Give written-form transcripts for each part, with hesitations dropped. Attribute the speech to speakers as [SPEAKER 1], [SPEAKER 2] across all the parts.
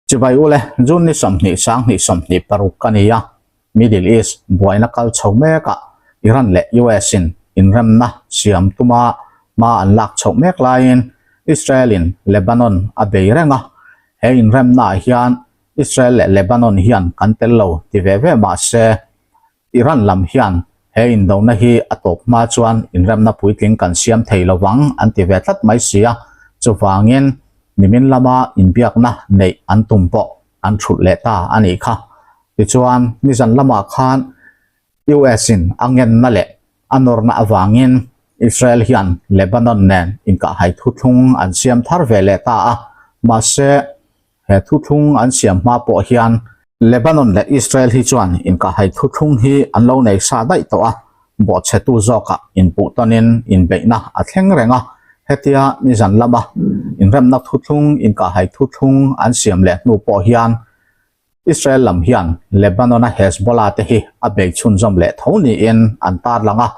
[SPEAKER 1] Chibai ule, June ni 20 sang 26 a ni a, Middle East buaina kal chho mekah Iran leh US in inremna siam tuma hma an lak chhoh mek laiin Israel in Lebanon a bei reng a, he inremna ah hian Israel leh Lebanon hian kan tel lo ti ve ve mah se Iran lam hian he indona hi a tawp hma chuan inremna puitling kan siam thei lo vang an ti ve tlat mai si a, chuvangin nimin lama inbiakna neih an tum pawh an thulh leh ta a nih kha. Tichuan, nizan lamah khan US in a ngenna leh a nawrna avangin Israel hian Lebanon nen inkahhai thuthlung an siam thar ve leh ta a, mahse, he thuthlung an siam hma pawh hian Lebanon leh Israel hi chuan inkahhai thuthlung hi an lo nei sa daih tawh a, bawhchhetu zawkah inpuh tawnin inbeihna a thleng reng a, hetia nizan lama inremna thuthlung inkahhai thuthlung an siam leh hnu pawh hian Israel lam hian Lebanon-a Hezbollah te hi a bei chhunzawm leh tho niin an tarlang a,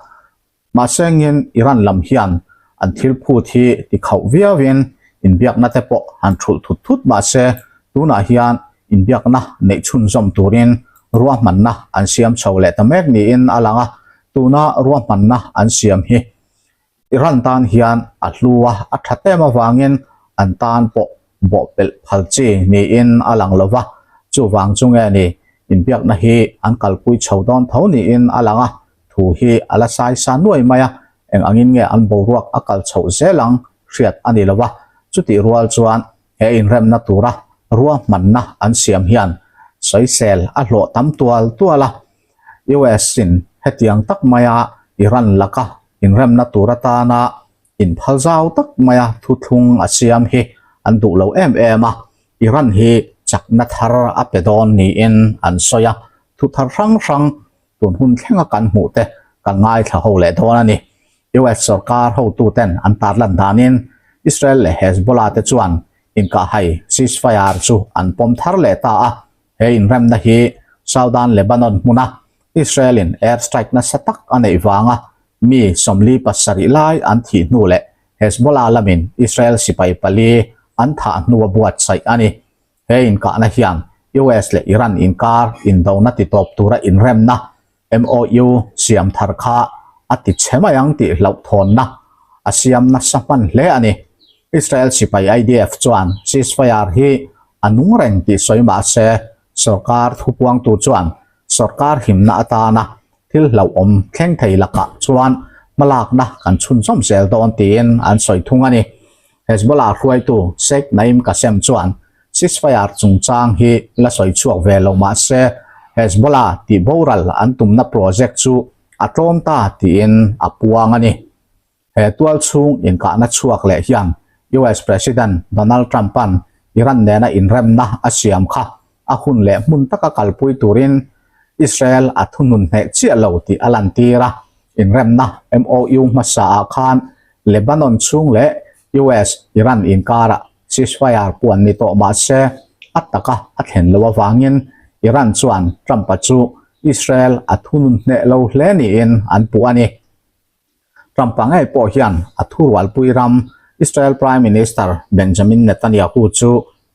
[SPEAKER 1] mahse ngin Iran lam hian an thil phut hi ti khauh viauin inbiakna te pawh han thulh thut thut mahse tunah hian inbiakna neih chhunzawm turin ruahmanna an siam chho leh ta mek niin a lang a, tuna ruahmanna an siam hi Iran tan hian a hlu a, a that em avangin an tan pawh bawhpelh phal chi niin a lang lo va, chuvang chu nge ni inbiakna hi an kalpui chho dawn tho niin a lang a, thu hi a la sai sa nuai mai a, eng angin nge an boruak a kal chhoh zel ang hriat a ni lo va, chutih rual chuan he inremna tura ruahmanna an siam hian sawisel a hlawh tam tual tual a, US in hetiang tak maia Iran laka inremna tur atana inphal zau tak maia thuthlung a siam hi an duh lo em em a, Iran hi chakna thar a pe dawn niin an sawi a, thu thar hrang hrang tun hun thlenga kan hmuh te kan ngaithla ho leh dawn a ni. US sorkar hotuten an tarlan danin Israel leh Hezbollah te chuan inkahhai ceasefire chu an pawm thar leh ta a, He inremna hi Southern Lebanon hmuna Israel-in air strike nasa tak a neih vanga mi 47 lai an thih hnu leh Hezbollah lamin Israel sipai pali an thah hnua buatsaih a ni. He inkahna hian US leh Iran inkar indona titawp tura inremna MOU siam thar kha a ti chhe mai ang tih hlauhthawnna a siam nasa hman hle a ni. Israel sipai IDF chuan ceasefire hi a nung reng tih sawi mah se, sorkar thupuangtu chuan sorkar himna atana thil hlauhawm thleng thei lakah chuan hmalakna kan chhunzawm zel dawn tiin an sawi thung a ni. Hezbollah hruaitu Sheikh Naim Qassem chuan ceasefire chungchang hi la sawi chhuak ve lo mah se, Hezbollah tih boral an tumna project chu a tlawm ta tiin a puang a ni. He tual chhung inkahna chhuak leh hian US President Donald Trump-a'n Iran nena inremna a siam kha a hun leh hmun taka kalpui turin Israel a thunun hneh chiah lo tih a lantir a, inremna MOU hmasaah khan Lebanon chhung leh US-Iran inkarah ceasefire puan ni tawh mah se a taka a thlen loh avangin Iran chuan Trump-a chu Israel a thunun hneh lo hle niin an puh a ni. Trump-a ngei pawh hian a thurualpui ram Israel Prime Minister Benjamin Netanyahu chu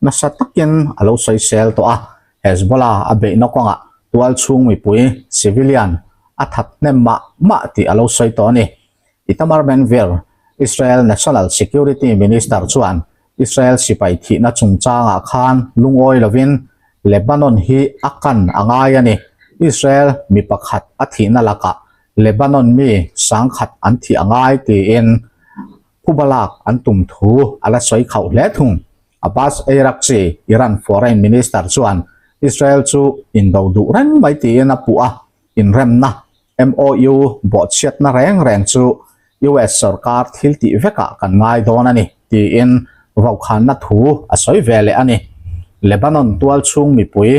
[SPEAKER 1] nasa takin a lo sawisel tawh a, Hezbollah a beihna kawngah tualchhung mipui, civilian, a that hnem mah mah tih a lo sawi tawh a ni. Itamar Ben-Gvir, Israel National Security Minister chuan Israel sipai thihna chungchangah khan lungawi lovin Lebanon hi a kan a ngai a ni. Israel mi pakhat a thihna lakah Lebanon mi sangkhat an thih a ngai tiin phuba lak an tum thu a la sawi khauh hle thung. Abbas Araghchi, Iran Foreign Minister chuan Israel chu indo duh reng mai tiin a puh a, inremna MOU bawhchhiatna reng reng chu US sorkar thil tih vekah kan ngai dawn a ni tiin vaukhana thu a sawi ve leh a ni. Lebanon tualchhung mipui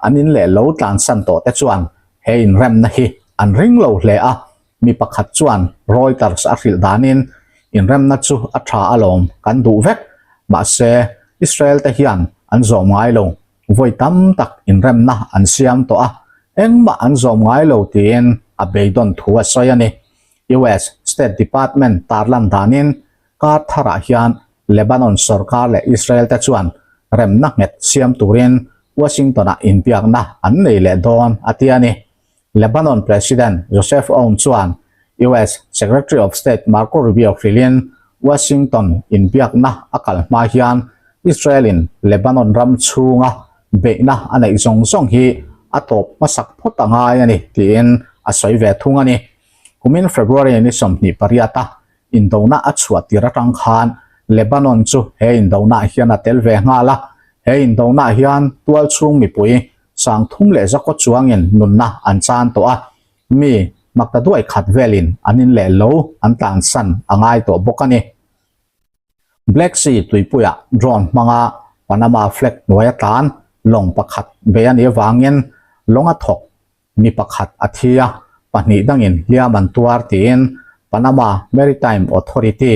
[SPEAKER 1] an in leh lo tlansan tawh te chuan He inremna hi an ring lo hle a, mi pakhat chuan Reuters a hrilh danin inremna chu a tha alawm kan duh vek, mahse Israel te hian an zawm ngai lo, vawi tam tak inremna an siam tawh a, engmah an zawm ngai lo tiin a beidawn thu a sawi a ni. US State Department tarlan danin kar tharah hian Lebanon sorkar leh Israel te chuan remna nghet siam turin Washington-ah inbiakna an nei leh dawn a ti a ni. Lebanon President Joseph Aoun chuan US Secretary of State Marco Rubio hrilhin Washington inbiakna a kal hma hian Israel-in Lebanon ram chhunga beihna a neih zawng zawng hi a tawp hmasak phawt a ngai a ni tiin a sawi ve thung a ni. Kumin February ni 28 a indona a chhuah tir atang khan Lebanon chu he indona hian a tel ve nghal a, he indona hian tualchhung mipui 300 leh zakaw chuangin nunna an chan tawh a, mi makta duai khat velin an in leh lo an tlansan a ngai tawh bawk a ni. Black Sea tuipuiah drone hmanga Panama flag hnuaia tlan lawng pakhat bei a nih avangin lawng a thawk mi pakhat a thi a, pahnih dangin hliam an tuar tiin Panama Maritime Authority,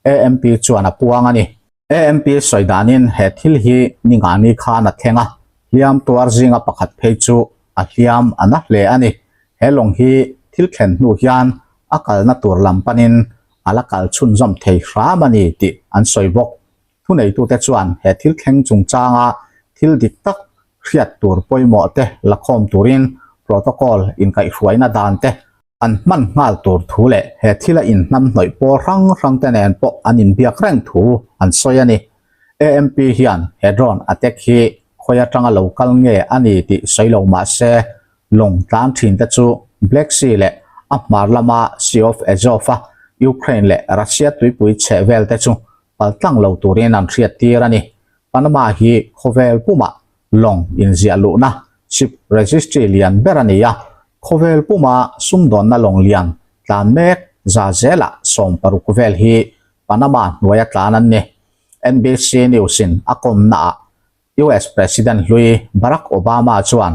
[SPEAKER 1] AMP, chuan a puang a ni. AMP sawi danin he thil hi ningani khan a thleng a, hliam tuar zinga pakhat phei chu a hliam a na hle a ni. He lawng hi thil thlen hnu hian a kalna tur lam panin a la kal chhunzawm thei hram a ni tih an sawi bawk. Thuneitute chuan he thil thleng chungchanga thil dik tak hriat tur pawimawh te la khawm turin protocol inkaihhruaina dan te an hman nghal tur thu leh he thila inhnamhnawih pawl hrang hrang te nen pawh an inbiak reng thu an sawi a ni. AMP hian he drone attack hi khawi atanga lo kal nge a ni tih sawi lo mah se lawng tlan thin te chu Black Sea leh a hmar lama Sea of Azov a Ukraine leh Russia tuipui chheh vel te chu paltlang lo turin an hriat tir a ni. Panama hi khawvel pumah lawng inziah luhna ship registry lian ber a ni a, khawvel puma sumdawnna lawng lian tlan mek za zelah 60 vel hi Panama hnuaia tlan an ni. NBC News-in a kawmnaah US President hlui Barack Obama chuan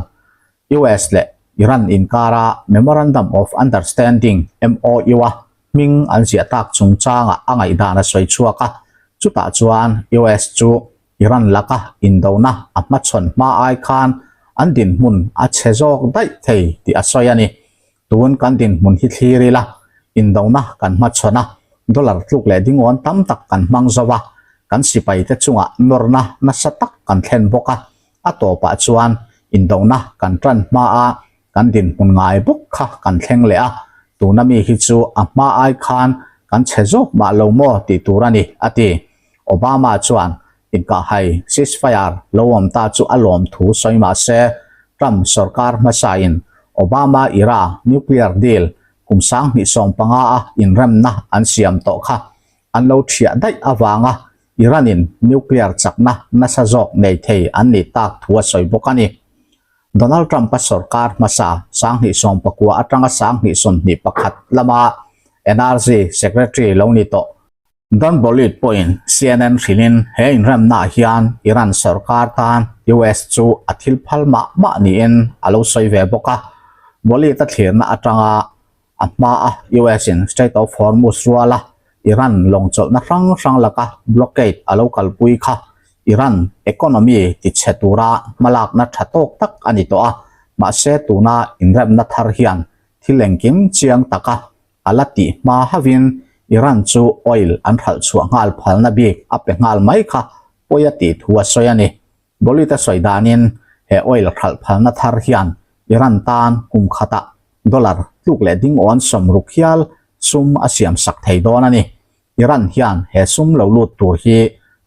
[SPEAKER 1] US leh Iran inkara Memorandum of Understanding, MOU, a hming an ziah tak chungchangah a ngaihdan a sawi chhuak a, chutah chuan US chu Iran laka indona a hmachhawn hma ai khan an dinhmun a chhe zawk daih thei tih a sawi a ni. Tun kan dinhmun hi thlir ila, indona kan hmachhawn a, dollar tluk leh dingawn tam tak kan hmang zo a, kan sipaite chungah nawrna nasa tak kan thlen bawk a, a tawpah chuan indona kan tan hma a, kan dinhmun ngai bawk kha kan thleng leh a, tuna mi hi chu a hma ai khan kan chhe zawk mah lo maw tih tur a ni, a ti. Obama chuan inkahhai ceasefire lo awm ta chu a lawm thu sawi mah se, Trump sorkar hmasain Obama-era nuclear deal kum 2015 a inremna an siam tawh kha an lo thiah daih avanga Iran-in nuclear chakna nasa zawk nei thei an nih tak thu a sawi bawk a ni. Donald Trump-a sorkar hmasa 2019 atanga 2021 lama Energy Secretary lo ni tawh Don Bollitt pawhin CNN hrilhin he inremnaah hian Iran sorkar tan US chu a thil phal mah mah niin a lo sawi ve bawk a. Bollitt a thlirna atanga a hmaa US-in Strait of Hormuz ruala Iran lawngchawlhna hrang hrang laka blockade a lo kalpui kha Iran economy tichhe tura hmalakna tha tawk tak a ni tawh a, mahse tuna inremna thar hian thil engkim chiang taka a la tih hma hauhin Iran chu oil an hralh chhuah nghal phalna bik a pe nghal mai kha pawi a tih thu a sawi a ni. Bollitt a sawi danin he oil hralh phalna thar hian Iran tan kum khatah dollar tluk leh dingawn 60 hial sum a siam sak thei dawn a ni. Iran hian he sum lo lut tur hi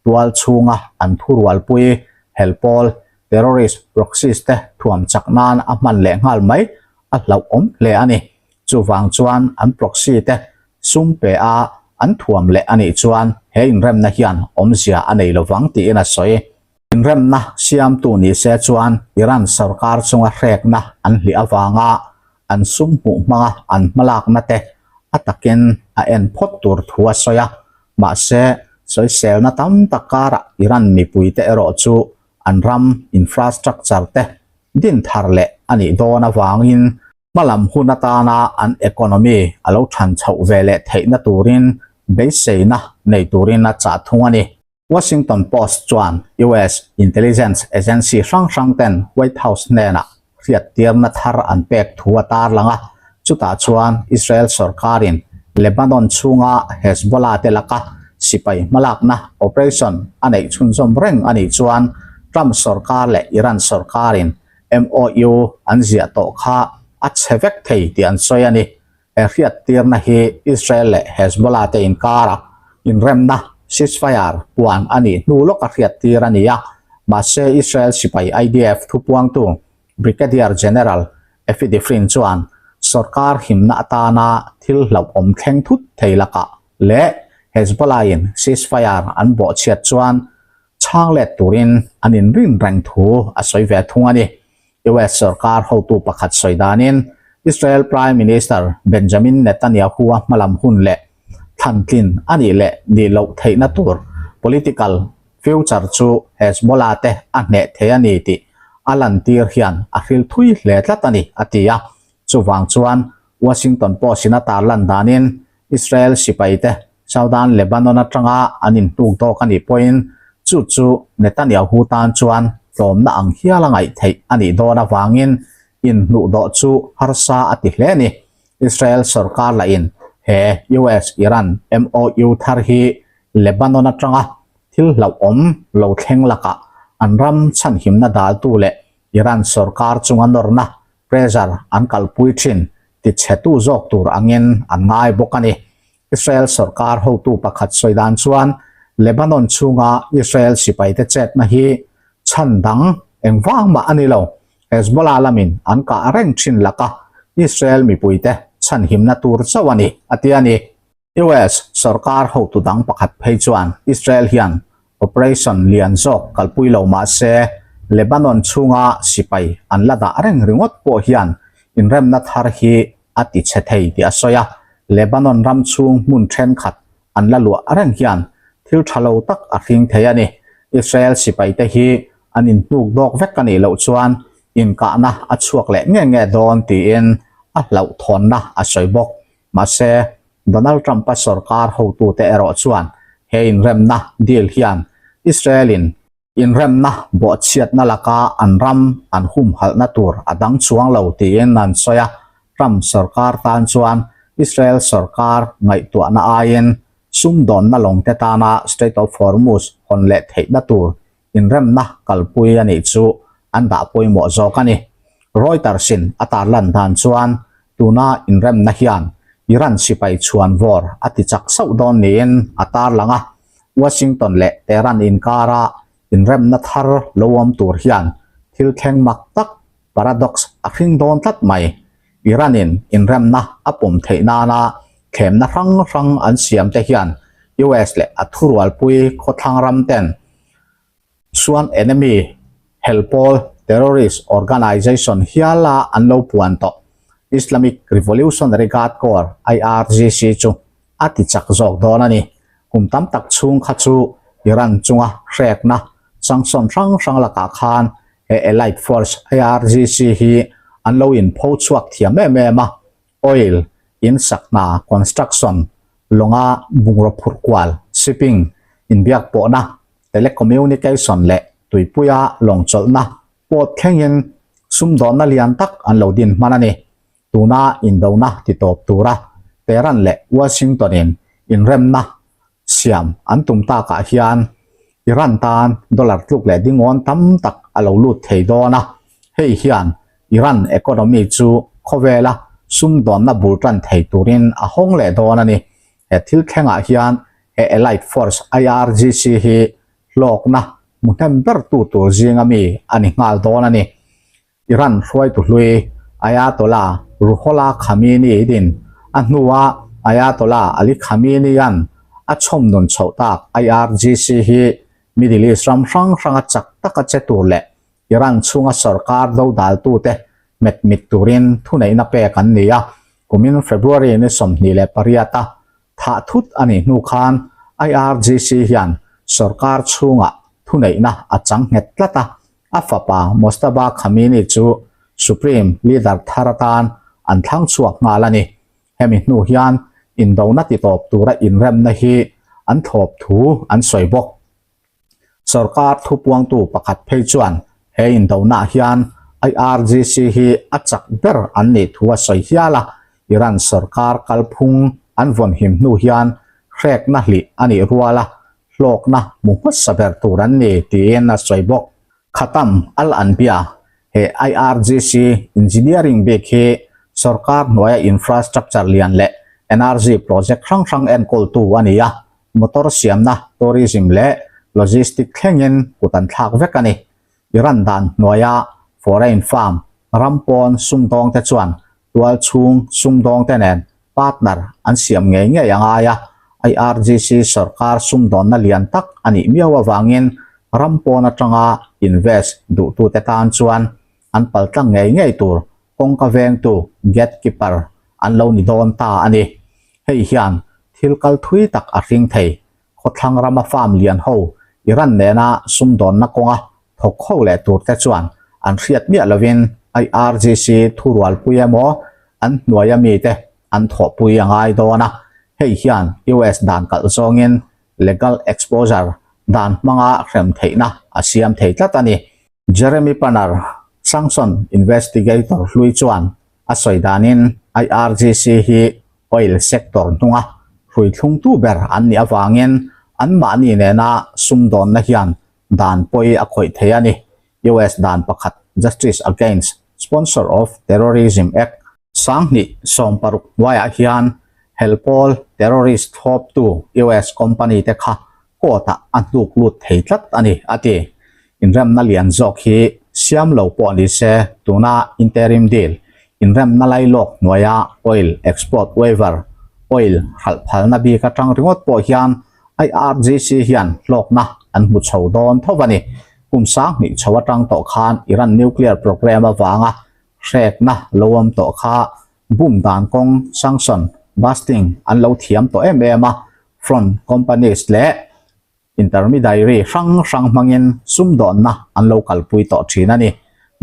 [SPEAKER 1] tual chhunga an thurualpui helpawl, terrorist proxies, te thuam chak nan a hman leh nghal mai a hlauhawm hle a ni. Chuvang chuan an proxy te sum pe a an thuam leh a nih chuan he inremna hian awmzia a nei lovang tiin a sawi. Inremna siamtu ni se chuan Iran sorkar chunga hrekna an hlih avanga an sum hmuh hmanga an hmalakna te a takin a en phawt tur thu a sawi a. Mahse, sawiselna tam tak karah Iran mipuite erawh chu an ram infrastructure te din thar leh a nih dawn avangin Hmalam hun atana an economy a lo than chhoh ve leh theihna turin beiseina nei turin a chah thung a ni. Washington Post chuan US intelligence agency hrang hrang ten White House hnenah hriattirna thar an pek thu a tarlang a, chutah chuan Israel sorkarin Lebanon chhunga Hezbollah te laka sipai hmalakna operation a neih chhunzawm reng a nih chuan. Trump sorkar leh Iran sorkarin MOU an ziah tawh kha a chhe vek thei tih an sawi a ni. He hriattirna hi Israel leh Hezbollah te inkara inremna, ceasefire, puan a nih hnu lawka hriattir a ni a, mahse Israel sipai IDF thupuangtu Brigadier General Effie Defrin chuan sorkar himna atana thil hlauhawm thleng thut thei lakah leh Hezbollah-in ceasefire an bawhchhiat chuan chhang let turin an inrin reng thu a sawi ve thung a ni. US sorkar hotu pakhat sawi danin Israel Prime Minister Benjamin Netanyahu-a hmalam hun leh thlantlin a nih leh nih loh theihna tur political future chu Hezbollah te a hneh thei a ni tih a lantir hian a hril thui hle tlat a ni, a ti a. Chuvang chuan Washington Post-in a tarlan danin Israel sipaite Southern Lebanon atanga an inhnuk dawk a nih pawhin chu chu Netanyahu tan chuan tlawmna ang hial a ngaih theih a nih dawn avangin inhnuhdawh chu harsa a ti hle a ni. Israel sorkar lahin he US-Iran MOU thar hi Lebanon atanga thil hlauhawm lo thleng lakah an ram chhanhimna daltu leh Iran sorkar chunga nawrna pressure an kalpui thin tichhetu zawk tur angin an ngai bawk a ni. Israel sorkar hotu pakhat sawi dan chuan Lebanon chhunga Israel sipaite chetna hi chhan dang engvang mah a ni lo. Hezbollah lamin an kah reng thin laka Israel mipuite chhanhimna tur chauh a ni, a ti a ni. US sorkar hotu dang pakhat phei chuan Israel hian operation lian zawk kalpui lo mah se Lebanon chhunga sipai an la dah reng ringawt pawh hian inremna thar hi a ti chhe thei tih a sawi a. Lebanon ram chhung hmun thenkhat an la luah reng hian thil tha lo tak a hring thei a ni. Israel sipaite hi an inhnuk dawk vek a nih loh chuan inkahna a chhuak leh nge nge dawn tiin a hlauhthawnna a sawi bawk. Mahse, Donald Trump-a sorkar hotute erawh chuan he inremna deal hian Israel-in inremna bawhchhiatna laka an ram an humhalhna tur a dang chuang lo tiin an sawi a. Trump sorkar tan chuan Israel sorkar ngaihtuahna aiin sumdawnna lawngte tana Strait of Hormuz hawn leh theihna tur inremna kalpui a nih chu an dah pawimawh zawk a ni. Reuters-in a tarlan dan chuan tuna inremna hian Iran sipai chhuan vawr a ti chak sauh dawn niin a tarlang a, Washington leh Tehran inkara inremna thar lo awm tur hian thil thleng mak tak, paradox, a hring dawn tlat mai. Iran-in inremna a pawm theih nana thlemna hrang hrang an siam te hian US leh a thurualpui khawthlang ram ten Chuan enemy, hel pawl, terrorist organization hiala an lo puan tawh Islamic Revolutionary Guard Corps, IRGC, chu a ti chak zawk dawn a ni. Kum tam tak chhung kha chu Iran chunga hrekna sanction hrang hrang lakah khan he elite force IRGC hi an lo inpho chhuak thiam em em a, oil, in sak hna, construction, lawnga bungraw phurh kual, shipping, inbiak pawhna, telecommunication leh tuipuia lawng chawlhna pawt thlengin sumdawnna lian tak an lo din hman a ni. Tuna indona ti tawp tura Tehran leh Washington-in inremna siam an tum takah hian Iran tan dollar tluk leh dingawn tam tak a lo lut thei dawn a, hei hian Iran economy chu khawvela sumdawnna bul tan thei turin a hawng leh dawn a ni. He thil thlengah hian he Elite Force IRGC hi hlawkna hmu hnem ber tu tur zinga mi a ni nghal dawn a ni. Iran hruaitu hlui Ayatollah Ruhollah Khamenei din a hnua Ayatollah Ali Khamenei-a'n a chhawm nun chhoh tak IRGC hi Middle East ram hrang hranga chak taka che tur leh Iran chhunga sorkar dodaltute hmet mit turin thuneihna pek an ni a, kumin February ni 28 a Thah thut a nih hnu khan IRGC hian sorkar chhungah thuneihna a chang nghet tlat a, a fapa Mojtaba Khamenei chu Supreme Leader thar atan an thlang chhuak nghal a ni. Hemi hnu hian indona titawp tura inremna hi an thlawp thu an sawi bawk. Sorkar thupuangtu pakhat phei chuan he indonaah hian IRGC hi a chak ber an nih thu a sawi hial a, Iran sorkar kalphung an vawnhim hnu hian hrekna hlih a nih ruala hlawkna hmu hmasa ber tur an ni tiin a sawi bawk. Khatam Al-Anbiya, He IRGC engineering bik hi sorkar hnuaia infrastructure lian leh energy project hrang hrang enkawltu a ni a, motor siamna, tourism leh logistic thlengin kut an thlak vek a ni. Iran dan hnuaia foreign firm ram pawn sumdawngte chuan tual chhung sumdawngte nen partner an siam ngei ngei a ngai a, IRGC sorkar sumdawnna lian tak a nih miau avangin ram pawn atanga invest duhtute tan chuan an paltlang ngei ngei tur kawngka vengtu, gatekeeper, an lo ni dawn ta a ni. Hei hian thil kal thui tak a hring thei. Khawthlang rama farm lian ho Iran nena sumdawnna kawnga thawk ho leh turte chuan an hriat miah lovin IRGC thurualpui emaw an hnuaia mite an thawhpui a ngai dawn a, hei hian US dan kalh zawngin legal exposure dan hmanga hrem theihna a siam thei tlat a ni. Jeremy Panner, Sanction Investigator hlui chuan a sawi danin IRGC hi oil sector hnunga hruithlungtu ber an nih avangin anmahni nena sumdawnna hian dan pawi a khawih thei a ni. US dan pakhat Justice Against Sponsor of Terrorism Act, 2016 hnuaiah hian helpawl terrorist thlawptu US company te kha court-ah a hnuk lut thei tlat a ni, a ti. Inremna lian zawk hi siam lo pawh ni se tuna interim deal inremna lailawk hnuaia oil export waiver, oil hralh phalna bik atang ringawt pawh hian IRGC hian hlawkna an hmu chho dawn tho a ni. Kum 2000 chho atang tawh khan Iran nuclear programme avanga hrekna lo awm tawh kha bum dan kawng sanction busting an lo thiam tawh em em a, front companies leh intermediary hrang hrang hmangin sumdawnna an lo kalpui tawh thin a ni.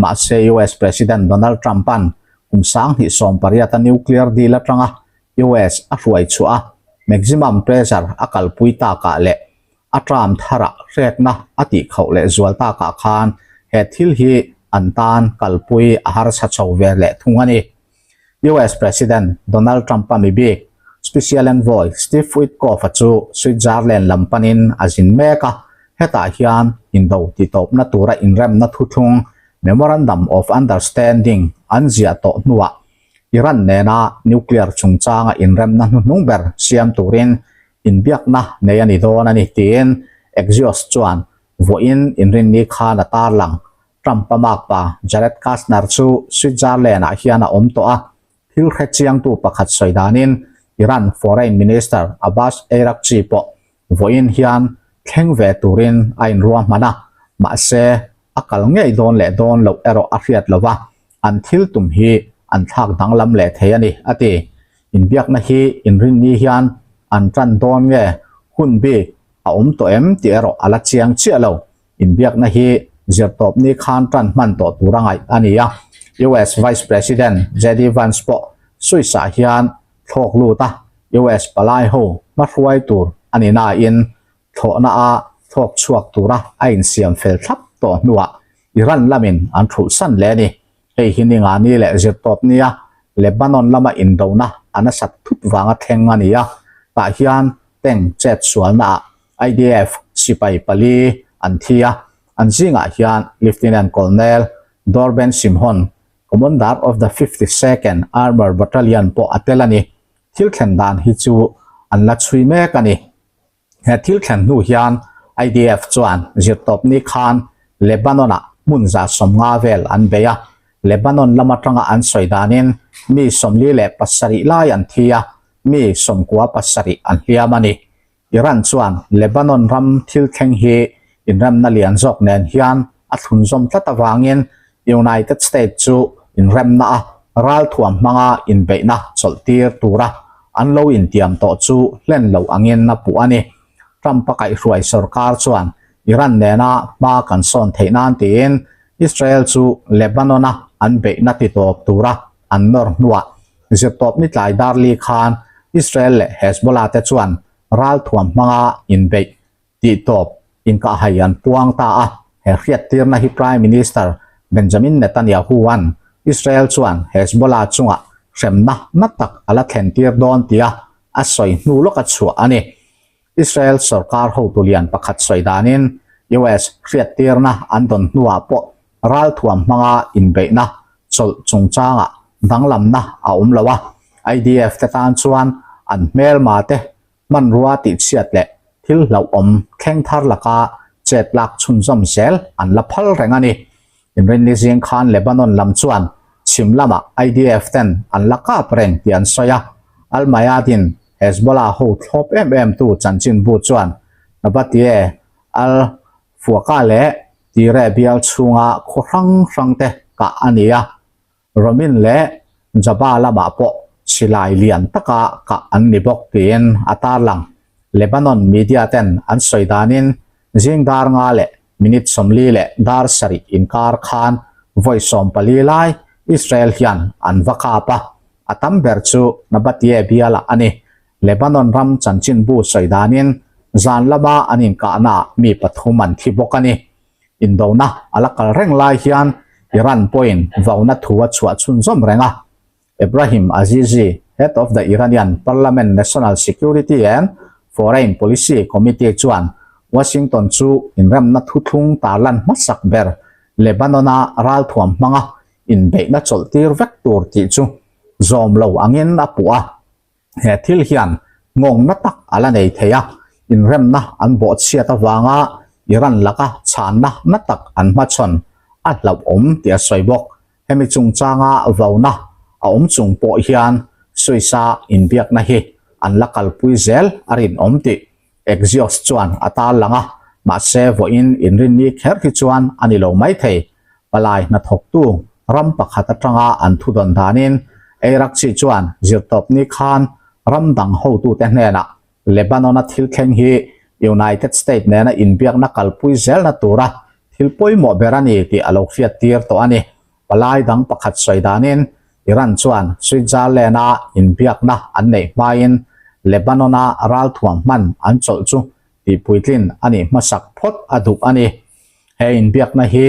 [SPEAKER 1] Mahse US President Donald Trump-a'n kum 2018 a nuclear deal atanga US a hruai chhuah a, maximum pressure a kalpui takah leh a term tharah hrekna a tihkhauh leh zual takah khan he thil hi an tan kalpui a harsa chho ve leh thung a ni. US President Donald Trump-a mi bik, Special Envoy Steve Witkoff-a chu Switzerland lam panin a zin mek a, hetah hian indo titawpna tura inremna thuthlung, Memorandum of Understanding, an ziah tawh hnuah Iran nena nuclear chungchanga inremna hnuhnung ber siam turin inbiakna nei a ni dawn a ni tiin Axios chuan vawiin inrinni khan a tarlang. Trump-a makpa Jared Kushner chu Switzerland-ah hian a awm tawh a, thil hre chiangtu pakhat sawi danin Iran Foreign Minister Abbas Araghchi pawh vawiin hian thleng ve turin a inruahman a, mahse a kal ngei dawn leh dawn loh erawh a hriat lo va, an thil tum hi an thlak danglam leh thei a ni, a ti. Inbiakna hi inrinni hian an tan dawn nge hun bik a awm tawh em tih erawh a la chiang chiah lo. Inbiakna hi zirtawpni khan tan hman tawh tur a ngaih a ni a, US Vice President JD Vance pawh Swiss-ah hian thlawk lut a, US palai ho hmahruai tur a ni nain thlawhna a thlawk chhuak tura a insiam fel thlap tawh hnuah Iran lamin an thulhsan leh a ni. Hei hi Ningani leh Zirtawpnia Lebanon lama indona a nasat thut vanga thleng a ni a, tah hian tank chet sualnaah IDF sipai pali an thi a, an zingah hian Lieutenant Colonel Dor Ben Shimhon, Commander of the 52nd Armour Battalion pawh a tel a ni. Thil thlen dan hi chu an la chhui mek a ni. He thil thlen hnu hian IDF chuan zirtawpni khan Lebanon-ah hmun 150 vel an bei a, Lebanon lam atanga an sawi danin mi 47 lai an thi a, mi 97 an hliam a ni. Iran chuan Lebanon ram thil thleng hi inremna lian zawk nen hian a thlunzawm tlat avangin United States chu inremna a ralthuam hmanga inbeihna chawlhtir tura an lo intiam tawh chu hlen lo angin a puh a ni. Trump-a kaihhruai sorkar chuan Iran nena hma kan sawn theih nan tiin Israel chu Lebanon-a an beihna titawp tura an nawr hnuah zirtawpni tlai darli khan Israel leh Hezbollah te chuan ralthuam hmanga inbeih Tihtawp inkahhai an puang ta a, he hriattirna hi Prime Minister Benjamin Netanyahu-a'n Israel chuan Hezbollah chungah hremna na tak a la thlentir dawn tia a sawi hnu lawka chhuah a ni. Israel sorkar hotu lian pakhat sawi danin. US hriattirna an dawn hnuah pawh ralthuam hmanga inbeihna chawlh chungchangah danglamna a awm lo a, IDF te tan chuan an hmelma te hmanrua tihchhiat leh thil hlauhawm thleng thar laka chet lak chhunzawm zel an la phal reng a ni. Inrinni zing khan Lebanon lam chuan chhim lamah IDF ten an la kap reng tih an sawi a, Al Mayadeen Hezbollah ho thlawp em em tu chanchinbu chuan Nabatie Al Fuaka leh Tire bial chhunga khaw hrang hrang te kah a ni a, Romin leh Jaba lamah pawh silai lian taka kah an ni bawk tiin a tarlang. Lebanon media ten an sawi danin zing dar nga leh minute 40 leh dar sarih inkar khan vawi 14 lai Israel hian an va kap a, a tam ber chu Nabatie bialah a ni. Lebanon ram chanchinbu sawi danin zan lama an inkahnaah mi pathum an thi bawk a ni. Indona a la kal reng lai hian Iran pawhin vauna thu a chhuah chhunzawm reng a. Ebrahim Azizi, head of the Iranian Parliament National Security and Foreign Policy Committee chuan Washington chu inremna thuthlung tarlan hmasak ber Lebanon-a ralthuam hmanga inbeihna chawlhtir vek tur tih chu zawm lo angin a puh a. He thil hian nghawngna tak a la nei thei a, inremna an bawhchhiat avanga Iran laka chhanna na tak an hmachhawn a hlauhawm tih a sawi bawk. Hemi chungchanga vauna a awm chung pawh hian Swiss-a inbiakna hi an la kalpui zel a rinawm tih Axios chuan a tarlang a, mahse vawiin inrinni kher hi chuan a ni lo maithei. Palai hnathawktu ram pakhat atanga an thudawn danin Eirakchi chuan zirtawpni khan ram dang hotute hnenah Lebanon-a thil thleng hi United State nena inbiakna kalpui zelna tura thil pawimawh ber a ni tih a lo hriattir tawh a ni. Palai dang pakhat sawi danin Iran chuan Switzerland-a inbiakna an neih hmain Lebanon-a ralthuam hman an chawlh chu tihpuitlin a nih hmasak phawt a duh a ni. He inbiakna hi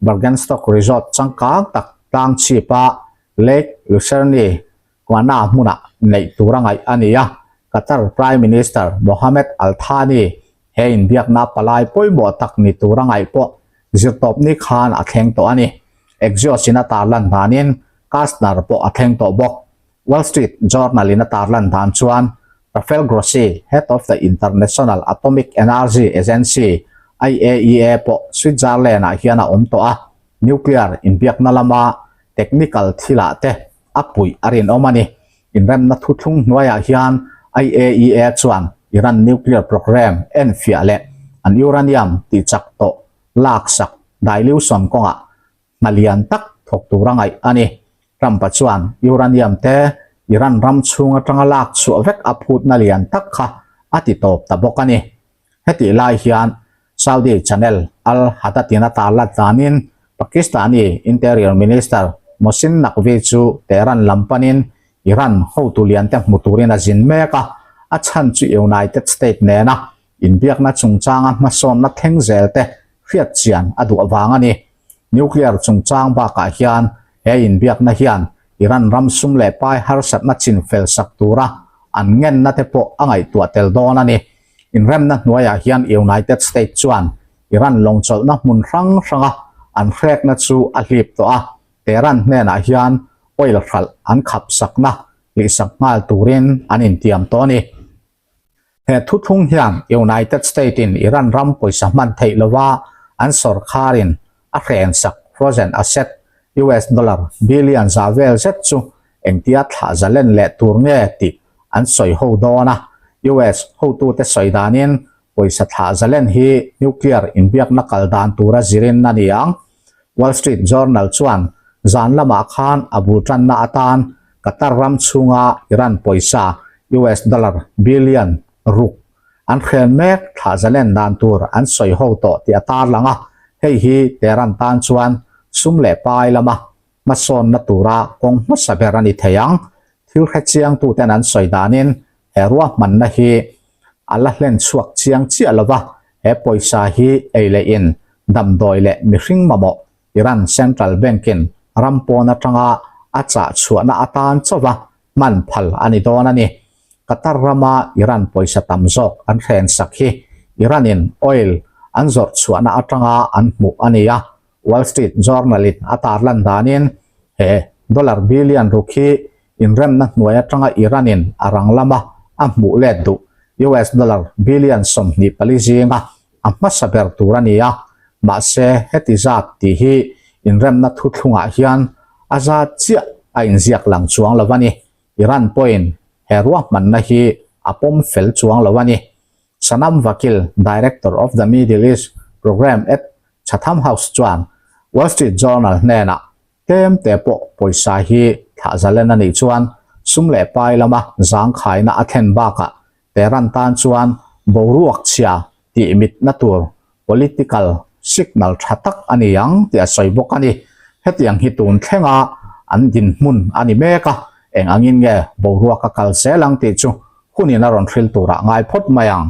[SPEAKER 1] Burgenstock Resort changkang tak tlang chhipa Lake Lucerne kuahna hmunah neih tur a ngaih a ni a, Qatar Prime Minister Mohammed Al Thani he inbiakna palai pawimawh tak ni tur a ngaih pawh zirtawpni khan a thleng tawh a ni. Axios in a tarlan danin Kastner pawh a thleng tawh bawk. Wall Street Journal in a tarlan dan chuan Rafael Grossi, head of the International Atomic Energy Agency, IAEA, pawh Switzerland-ah hian a awm tawh a, nuclear inbiakna lama technical thilah te a puih a rinawm a ni. Inremna thuthlung hnuaiah hian IAEA chuan Iran nuclear programme enfiah leh an uranium tihchak tawh laksak dilution kawngah hna lian tak thawk tur a ngaih a ni. Trump-a chuan uranium te Iran ram chhung atanga lak chhuah vek a phutna lian tak kha a ti tawp ta bawk a ni. Hetih lai hian Saudi channel Al Hadath-in a tarlat danin Pakistani Interior Minister Mohsin Naqvi chu Tehran lam panin Iran hotu liante hmu turin a zin mek a, a chhan chu United State nena Inbiakna chungchanga hmasawnna thleng zel te hriat chian a duh avang a ni. Nuclear chungchang bakah hian he inbiakna hian Iran ram sum leh pai harsatna chin fel sak tura an ngenna te pawh a ngaihtuah tel dawn a ni. Inremna hnuaiah hian United States chuan Iran lawngchawlhna hmun hrang hranga an hrekna chu a hlip tawh a, Tehran hnenah hian oil hralh an khap sakna hlihsak nghal turin an intiam tawh a ni. He thuthlung hian United State-in Iran ram pawisa hman theih lova an sawrkharin a hrensak frozen asset US dollar billion za vel zet chu engtia thlah zalen leh tur nge tih an sawi ho dawn a. US hotute sawi danin pawisa thlah zalen hi nuclear inbiakna kal dan tura zirin a ni ang. Wall Street Journal chuan zan lamah khan a bul tanna atan Qatar ram chhunga Iran pawisa US dollar billion ruk an hren mek thlah zalen dan tur an sawi ho tawh tih a tarlang a, hei hi Tehran tan chuan sum leh pai lama hmasawnna tura kawng hmasa ber a ni thei ang. Thil hrechiangtuten an sawi danin he ruahmanna hi a la hlen chhuak chiang chiah lo va, he pawisa hi ei leh in damdawi leh mihring mamawh Iran Central Bank-in ram pawn atanga a chah chhuahna atan chauha hman phal a ni dawn a ni. Qatar rama Iran pawisa tam zawk an hrensak hi Iran-in oil an zawrh chhuahna atanga an hmuh a ni a. Wall Street Journal-in a tarlan danin he dollar billion ruk hi inremna hnuai atanga Iran-in a rang lama a hmuh let duh US dollar billion 24 zinga a hmasa ber tur a ni a. Mahse, heti zat tih hi inremna thuthlungah hian a zat chiah a inziak lang chuang lo a ni. Iran pawhin he ruahmanna hi a pawm fel chuang lo a ni. Sanam Vakil, Director of the Middle East Programme at Chatham House chuan Wall Street Journal hnenah tlem te pawh pawisa hi thlah zalen a nih chuan sum leh pai lama zangkhaina a thlen bakah Tehran tan chuan boruak chhia tih mitna tur political signal tha tak a ni ang tih a sawi bawk a ni. Hetiang hi tun thlenga an dinhmun a ni mek a, eng angin nge boruak a kal zel ang tih chu hunin a rawn hril turah ngai phawt mai ang.